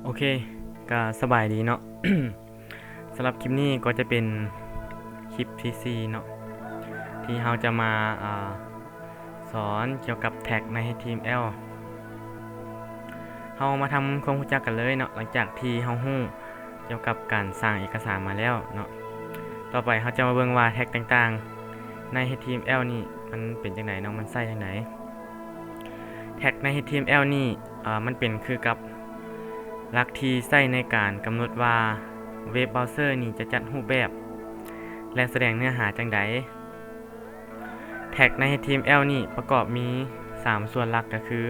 ໂອເຄ ກະສະບາຍດີເນາະ. ສຳລັບຄລິບນີ້ກໍຈະເປັນຄລິບທີສີ່ເນາະ ທີ່ເຮົາຈະມາ ອາ ສອນກ່ຽວກັບແທັກໃນ ເອັດທີເອັມແອລ. ເຮົາມາທຳຄວາມຮູ້ຈັກກັນເລີຍເນາະ ຫຼັງຈາກທີ່ເຮົາຮູ້ກ່ຽວກັບການສ້າງເອກະສານມາແລ້ວເນາະ. ຕໍ່ໄປເຮົາຈະມາເບິ່ງວ່າແທັກຕ່າງໆໃນ ເອັດທີເອັມແອລ ນີ້ມັນເປັນຈັ່ງໃດເນາະ ມັນໃຊ້ຈັ່ງໃດ. ແທັກໃນ ເອັດທີເອັມແອລ ນີ້ ອາ ມັນເປັນຄືກັບຫຼັກທີ່ໃຊ້ໃນການກຳນົດວ່າເວັບບຣາວເຊີນີ້ຈະຈັດຮູບແບບ ແລະ ສະແດງເນື້ອຫາຈັ່ງໃດ. ແທັກໃນ ເອັດທີເອັມແອລ ນີ້ປະກອບມີສາມສ່ວນຫຼັກ ກໍຄື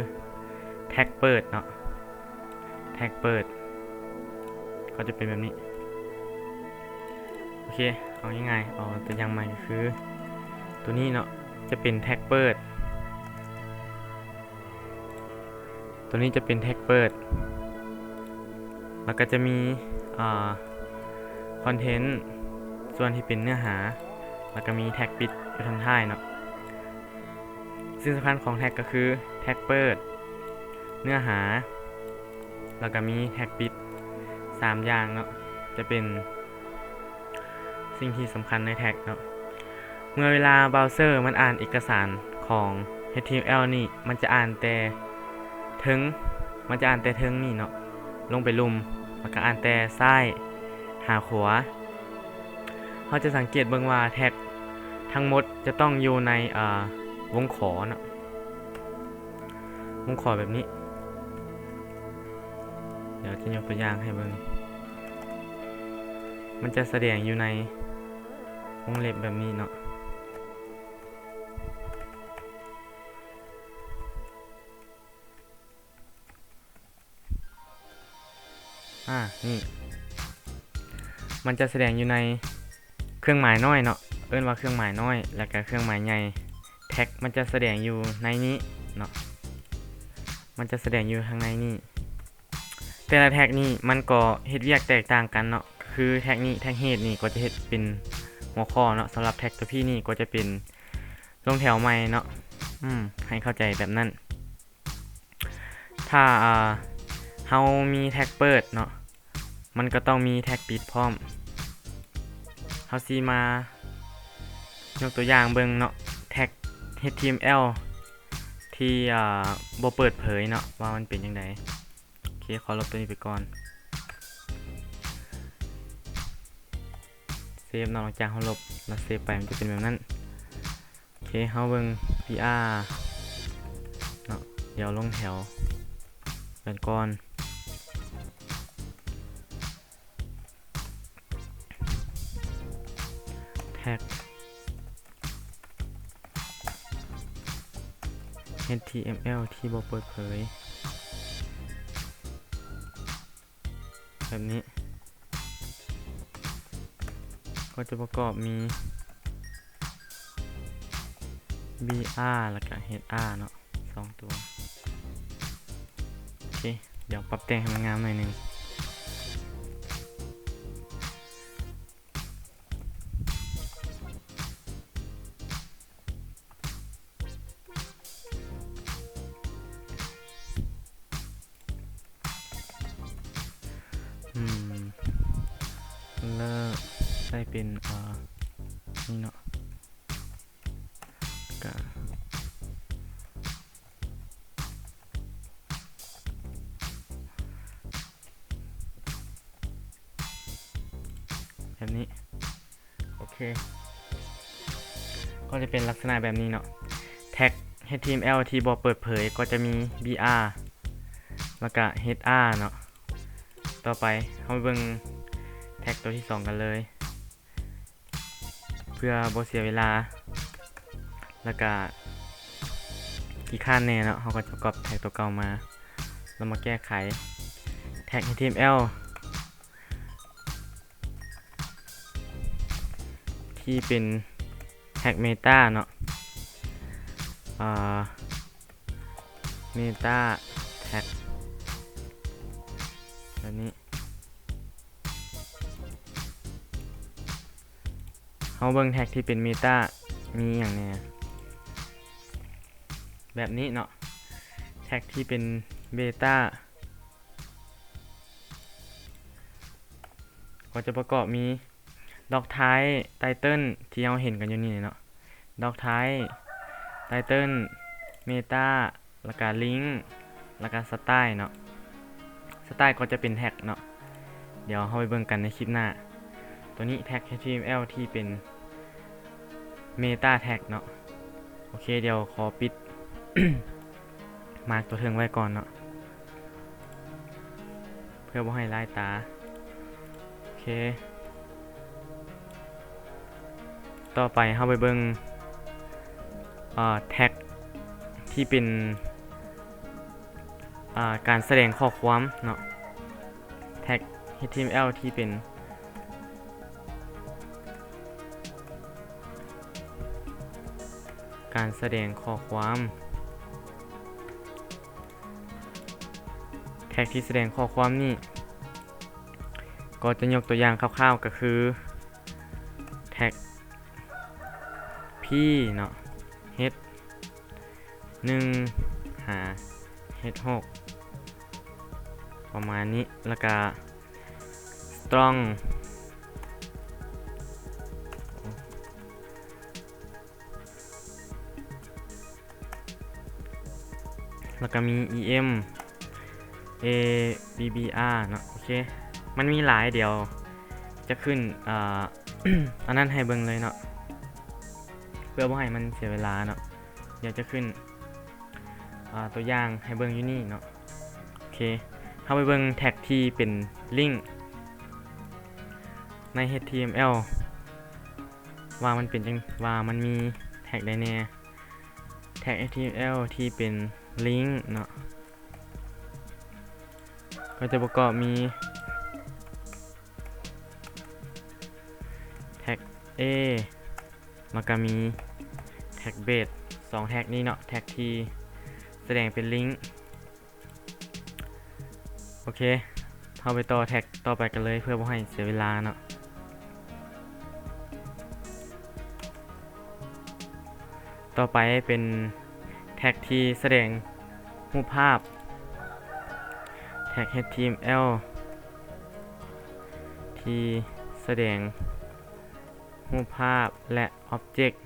ແທັກເປີດເນາະ ແທັກເປີດກໍຈະເປັນແບບນີ້. ໂອເຄ ເອົາງ່າຍໆ ເອົາຕົວຢ່າງໃໝ່ກໍຄືຕົວນີ້ເນາະ ຈະເປັນແທັກເປີດ ຕົວນີ້ຈະເປັນແທັກເປີດ ແລ້ວກໍຈະມີ ອາ ຄອນເທັນ ສ່ວນທີ່ເປັນເນື້ອຫາ ແລ້ວກໍມີແທັກປິດຢູ່ທາງທ້າຍເນາະ. ສິ່ງສຳຄັນຂອງແທັກກໍຄືແທັກເປີດ, ເນື້ອຫາ ແລ້ວກໍມີແທັກປິດ ສາມຢ່າງເນາະ ຈະເປັນສິ່ງທີ່ສຳຄັນໃນແທັກເນາະ. ເມື່ອເວລາບຣາວເຊີມັນອ່ານເອກະສານຂອງ ເອັດທີເອັມແອລ ນີ້ ມັນຈະອ່ານແຕ່ເທິງ ມັນຈະອ່ານແຕ່ເທິງນີ້ເນາະ ລົງໄປລຸ່ມ ແລ້ວກໍອ່ານແຕ່ຊ້າຍຫາຂວາ. ເຮົາຈະສັງເກດເບິ່ງວ່າແທັກທັງໝົດຈະຕ້ອງຢູ່ໃນ ອາ ວົງຂໍເນາະ ວົງຂໍແບບນີ້. ດຽວຈະຍົກຕົວຢ່າງໃຫ້ເບິ່ງ ມັນຈະສະແດງຢູ່ໃນວົງເລັບແບບນີ້ເນາະ. ອາ ນີ້ ມັນຈະສະແດງຢູ່ໃນເຄື່ອງໝາຍນ້ອຍເນາະ ເອີ້ນວ່າເຄື່ອງໝາຍນ້ອຍ ແລ້ວກະເຄື່ອງໝາຍໃຫຍ່. ແທັກມັນຈະສະແດງຢູ່ໃນນີ້ເນາະ ມັນຈະສະແດງຢູ່ທາງໃນນີ້. ແຕ່ລະແທັກນີ້ມັນກໍເຮັດວຽກແຕກຕ່າງກັນເນາະ ຄືແທັກນີ້ ແທັກເຮດນີ້ກໍຈະເຮັດເປັນຫົວຂໍ້ເນາະ ສຳລັບແທັກຕົວພີນີ້ກໍຈະເປັນລົງແຖວໃໝ່ເນາະ ອືມ ໃຫ້ເຂົ້າໃຈແບບນັ້ນ. ຖ້າ ອາ ເຮົາມີແທັກເປີດເນາະ ມັນກໍຕ້ອງມີແທັກປິດພ້ອມ. ເຮົາຊິມາຍົກຕົວຢ່າງເບິ່ງເນາະ ແທັກ ເອັດທີເອັມແອລ ທີ່ ອາ ບໍ່ເປີດເຜີຍເນາະ ວ່າມັນເປັນຈັ່ງໃດ. ໂອເຄ ຂໍລົບຕົວນີ້ໄປກ່ອນ ເຊບເນາະ. ຫຼັງຈາກເຮົາລົບ ແລ້ວເຊບໄປ ມັນຈະເປັນແບບນັ້ນ. ໂອເຄ ເຮົາເບິ່ງ ບີອາ ເນາະ ດຽວລົງແຖວກັນກ່ອນ. ແທັກ ເອັດທີເອັມແອລ ທີ່ບໍ່ເປີດເຜີຍ ແບບນີ້ ກໍຈະປະກອບມີ ບີອາ ແລ້ວກະ ເອັດອາ ເນາະ ສອງຕົວ. ໂອເຄ ດຽວປັບແຕ່ງໃຫ້ມັນງາມໜ້ອຍໜຶ່ງ. ອືມ ເລີກໃສ່ເປັນ ເອີ ນີ້ເນາະ ກະ ແບບນີ້ ໂອເຄ ກໍຈະເປັນລັກສະນະແບບນີ້ເນາະ. ແທັກ ເອັດທີເອັມແອລ ທີ່ບໍ່ເປີດເຜີຍກໍຈະມີ ບີອາ ແລ້ວກະ ເອັດອາ ເນາະ. ຕໍ່ໄປເຮົາເບິ່ງແທັກຕົວທີສອງກັນເລີຍ ເພື່ອບໍ່ເສຍເວລາ ແລ້ວກະຂີ້ຄ້ານແດ່ເນາະ ເຮົາກໍຈະກັອບແທັກຕົວເກົ່າມາ ແລ້ວມາແກ້ໄຂແທັກ ເອັດທີເອັມແອລ ທີ່ເປັນແທັກເມຕາເນາະ ອາ ເມຕາແທັກ ແບບນີ້ ເຮົາເບິ່ງແທັກທີ່ເປັນເມຕາມີຫຍັງແດ່ ແບບນີ້ເນາະ. ແທັກທີ່ເປັນເບຕາ ກໍຈະປະກອບມີ Doctype, Title ທີ່ເຮົາເຫັນກັນຢູ່ນີ້ເນາະ, Doctype, Title, Meta ແລ້ວກະ Link ແລ້ວກະ Style ເນາະ. Style ກໍຈະເປັນ tag ເນາະ, ດຽວເຮົາໄປເບິ່ງກັນໃນຄລິບໜ້າ. ຕົວນີ້ tag ເອັດທີເອັມແອລ ທີ່ເປັນ Meta Tag ເນາະ. ໂອເຄ, ດຽວຂໍປິດ Mark ຕົວເທິງໄວ້ກ່ອນເນາະ ເພື່ອບໍ່ໃຫ້ລາຍຕາ. ໂອເຄ, ຕໍ່ໄປເຮົາໄປເບິ່ງ ເອີ tag ທີ່ເປັນ ອ່າ ການສະແດງຂໍ້ຄວາມເນາະ, tag ເອັດທີເອັມແອລ ທີ່ເປັນການສະແດງຂໍ້ຄວາມ. tag ທີ່ສະແດງຂໍ້ຄວາມນີ້ ກໍຈະຍົກຕົວຢ່າງຄ່າວໆ ກໍຄື tag P ເນາະ, H ໜຶ່ງຫາ H ຫົກ ປະມານນີ້, ແລ້ວກະ strong ແລ້ວກະມີ E M, A B B R ເນາະ. ໂອເຄ, ມັນມີຫຼາຍ, ດຽວຈະຂຶ້ນ ເອີ ອັນນັ້ນໃຫ້ເບິ່ງເລີຍເນາະ ເພື່ອບໍ່ໃຫ້ມັນເສຍເວລາເນາະ. ດຽວຈະຂຶ້ນ ເອີ ຕົວຢ່າງໃຫ້ເບິ່ງຢູ່ນີ້ເນາະ. ໂອເຄ, ເຮົາໄປເບິ່ງ tag ທີ່ເປັນ link ໃນ H T M L ວ່າມັນເປັນຈັ່ງ ວ່າມັນມີ tag ໃດແດ່. tag H T M L ທີ່ເປັນ link ເນາະ ກໍຈະປະກອບມີ tag A ແລ້ວກະມີ tag base ສອງ tag ນີ້ເນາະ, tag ທີ່ສະແດງເປັນ link. ໂອເຄ, ເຮົາໄປຕໍ່ tag ຕໍ່ໄປກັນເລີຍ ເພື່ອບໍ່ໃຫ້ເສຍເວລາເນາະ. ຕໍ່ໄປເປັນ tag ທີ່ສະແດງຮູບພາບ, tag H T M L ທີ່ສະແດງຮູບພາບ ແລະ object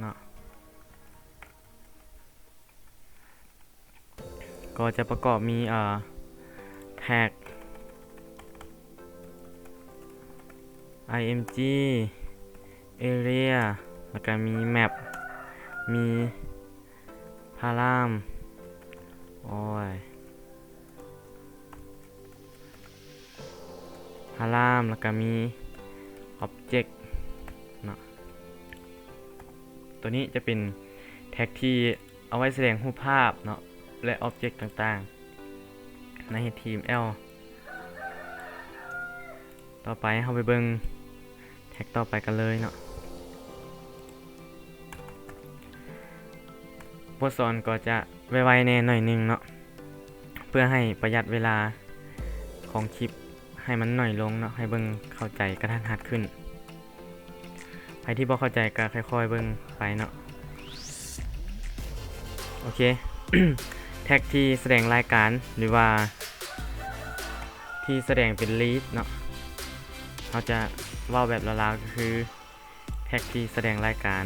ເນາະ. ກໍຈະປະກອບມີ ເອີ tag I M G, area ແລ້ວກະມີ map, ມີ param, ໂອ້ຍ param ແລ້ວກະມີ object ເນາະ. ຕົວນີ້ຈະເປັນ tag ທີ່ເອົາໄວ້ສະແດງຮູບພາບເນາະ ແລະ object ຕ່າງໆ ໃນ H T M L. ຕໍ່ໄປເຮົາໄປເບິ່ງ tag ຕໍ່ໄປກັນເລີຍເນາະ. ບົດສອນກໍຈະໄວໆແດ່ໜ້ອຍໜຶ່ງເນາະ ເພື່ອໃຫ້ປະຢັດເວລາຂອງຄລິບໃຫ້ມັນໜ້ອຍລົງເນາະ, ໃຫ້ເບິ່ງເຂົ້າໃຈກະທັນຫັດຂຶ້ນ. ໃຜທີ່ບໍ່ເຂົ້າໃຈກະຄ່ອຍໆເບິ່ງໄປເນາະ. ໂອເຄ, tag ທີ່ສະແດງລາຍການ ຫຼືວ່າທີ່ສະແດງເປັນ list ເນາະ, ເຮົາຈະເວົ້າແບບລາວໆ ກໍຄື tag ທີ່ສະແດງລາຍການ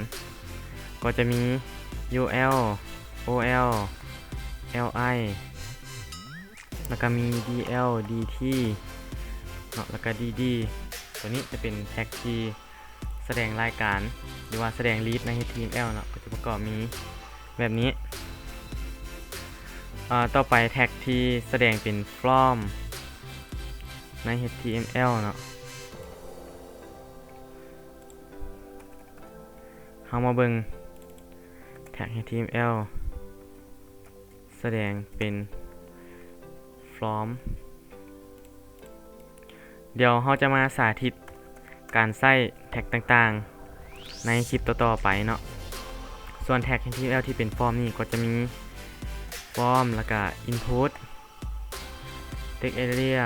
ກໍຈະມີ U L, O L, L I ແລ້ວກະມີ D L, D T ເນາະ ແລ້ວກະ D D. ຕົວນີ້ຈະເປັນ tag ທີ່ສະແດງລາຍການ ຫຼືວ່າສະແດງ list ໃນ H T M L ເນາະ, ກໍຈະປະກອບມີແບບນີ້. ເອີ ຕໍ່ໄປ tag ທີ່ສະແດງເປັນ from ໃນ H T M L ເນາະ. ເຮົາມາເບິ່ງ tag H T M L ສະແດງເປັນ from. ດຽວເຮົາຈະມາສາທິດການໃຊ້ tag ຕ່າງໆ ໃນຄລິບຕໍ່ໆໄປເນາະ. ສ່ວນ tag H T M L ທີ່ເປັນ from ນີ້ກໍຈະມີ from ແລ້ວກະ input, text area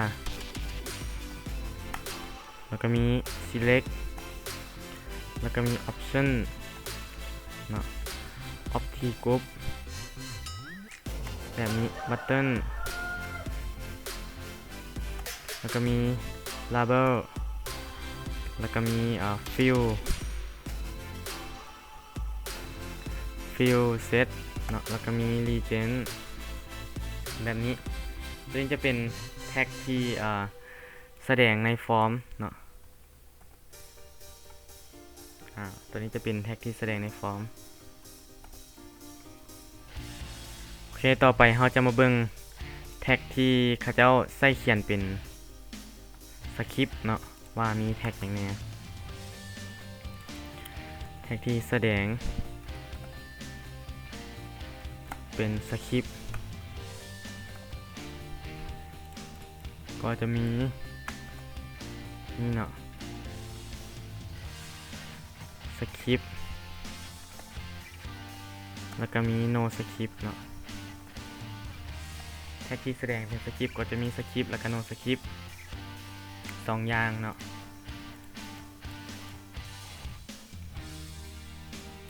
ແລ້ວກະມີ select ແລ້ວກະມີ option ເນາະ, opti group ແບບນີ້ button ແລ້ວກະມີ label ແລ້ວກໍມີ ອ່າ fill fill set ເນາະ ແລ້ວກໍມີ legend ແບບນີ້. ຕົວນີ້ຈະເປັນ tag ທີ່ ອ່າ ສະແດງໃນຟອມເນາະ. ອາ ຕົວນີ້ຈະເປັນ tag ທີ່ສະແດງໃນຟອມ. ໂອເຄ ຕໍ່ໄປເຮົາຈະມາເບິ່ງ tag ທີ່ເຂົາເຈົ້າໃຊ້ຂຽນເປັນ script ເນາະ ວ່າມີ tag ຫຍັງແດ່. tag ທີ່ສະແດງເປັນ script ກໍຈະມີນີ້ເນາະ script ແລ້ວກໍມີ no script ເນາະ. tag ທີ່ສະແດງເປັນ script ກໍຈະມີ script ແລ້ວກໍ no script ສອງຢ່າງເນາະ.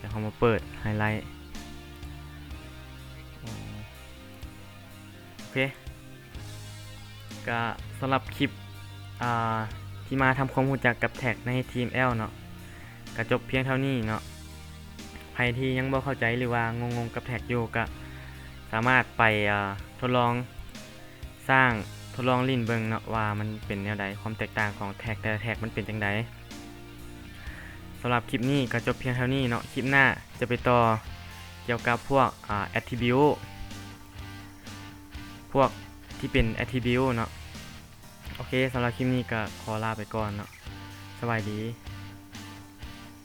ດຽວເຮົາມາເປີດ highlight. ໂອເຄ ກະສຳລັບຄລິບ ອ່າ ທີ່ມາທຳຄວາມຮູ້ຈັກກັບ tag ໃນ HTML ເນາະ ກະຈົບພຽງເທົ່ານີ້ເນາະ. ໃຜທີ່ຍັງບໍ່ເຂົ້າໃຈ ຫຼືວ່າງົງໆກັບ tag ຢູ່ ກະສາມາດໄປ ອ່າ ທົດລອງສ້າງ ທົດລອງຫຼິ້ນເບິ່ງເນາະ ວ່າມັນເປັນແນວໃດ ຄວາມແຕກຕ່າງຂອງ tag ແຕ່ລະ tag ມັນເປັນຈັ່ງໃດ. ສຳລັບຄລິບນີ້ກໍຈົບພຽງເທົ່ານີ້ເນາະ. ຄລິບໜ້າຈະໄປຕໍ່ກ່ຽວກັບພວກ ອາ attribute ພວກທີ່ເປັນ attribute ເນາະ. ໂອເຄ ສຳລັບຄລິບນີ້ກໍຂໍລາໄປກ່ອນເນາະ. ສະບາຍດີ.